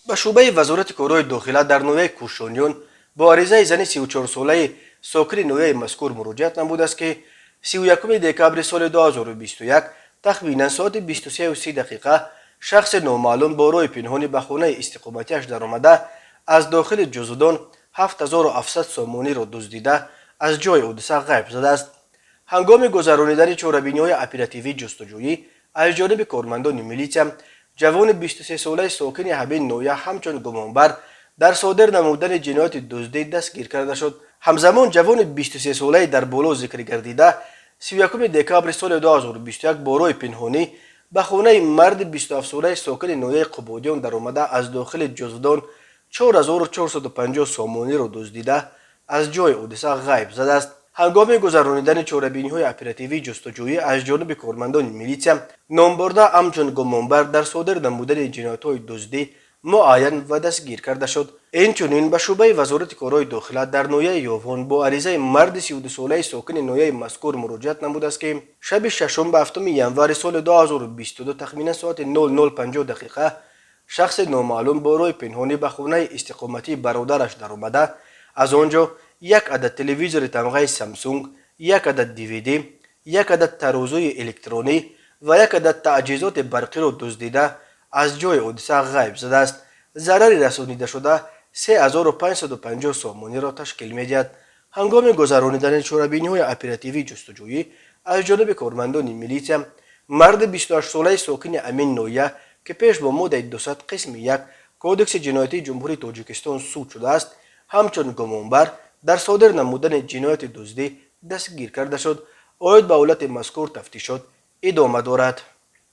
Ба шӯъбаи Вазорати корҳои дохила дар ноҳияи Кӯшониён бо аризаи зани 34-солаи сокини ноҳияи мазкур муроҷиат намудааст, ки 31 декабри соли 2021 тахминан соати 23:30 шахси номаълум бо роҳи пинҳонӣ ба хонаи истиқоматиаш даромада, аз дохили ҷузвдон 7700 сомониро дуздида, аз ҷои ҳодиса ғайб задааст. Ҳангоми гузаронидани чорабиниҳои оперативӣ ҷустуҷӯӣ аз ҷониби кормандони милитсия ҷавони 23-солаи сокини ҳамин ноҳия ҳамчун гумонбар дар содир намудани ҷинояти дуздӣ дастгир карда шуд. Ҳамзамон ҷавони 23-солаи дар боло зикр гардида 31 декабри соли 2021 бо роҳи пинҳонӣ ба хонаи марди 27-солаи сокини ноҳияи Қубодиён даромада, аз дохили ҷузвдон 4450 сомониро дуздида, аз ҷои ҳодиса ғайб задааст. Ҳангоми гузаронидани чорабиниҳои оперативӣ ҷустуҷӯӣ аз ҷониби кормандони милитсия номбурда ҳамчун гумонбар дар содир намудани ҷиноятҳои дуздӣ муайян ва дастгир карда шуд. Инчунин ба шӯъбаи Вазорати корҳои дохила дар ноҳияи Ёвон бо аризаи марди 32-солаи сокини ноҳияи мазкур муроҷиат намудааст, ки шаби 6 ба 7 январи соли 2022 тахминан соати 00:50 шахси номаълум бо роҳи пинҳонӣ ба хонаи истиқоматии бародараш даромада, аз он ҷо як адад телевизори тамғаи Самсунг, як адад ДВД, як адад тарозуи электронӣ ва як адад таҷҳизоти барқиро дуздида, аз ҷои ҳодиса ғайб задааст. Зарари расонидашуда 3550 сомониро ташкил медиҳад. Ҳангоми гузаронидани чорабиниҳои оперативии ҷустуҷӯӣ аз ҷониби кормандони милитсия марди 28-солаи сокини ҳамин ноҳия, ки пеш бо моддаи 200 қисми 1 Кодекси ҷиноятии Ҷумҳурии Тоҷикистон суд шудааст, ҳамчун гумонбар дар содир намудани ҷинояти дуздӣ дастгир карда шуд. Оид ба ҳолати мазкур тафтишот идома дорад.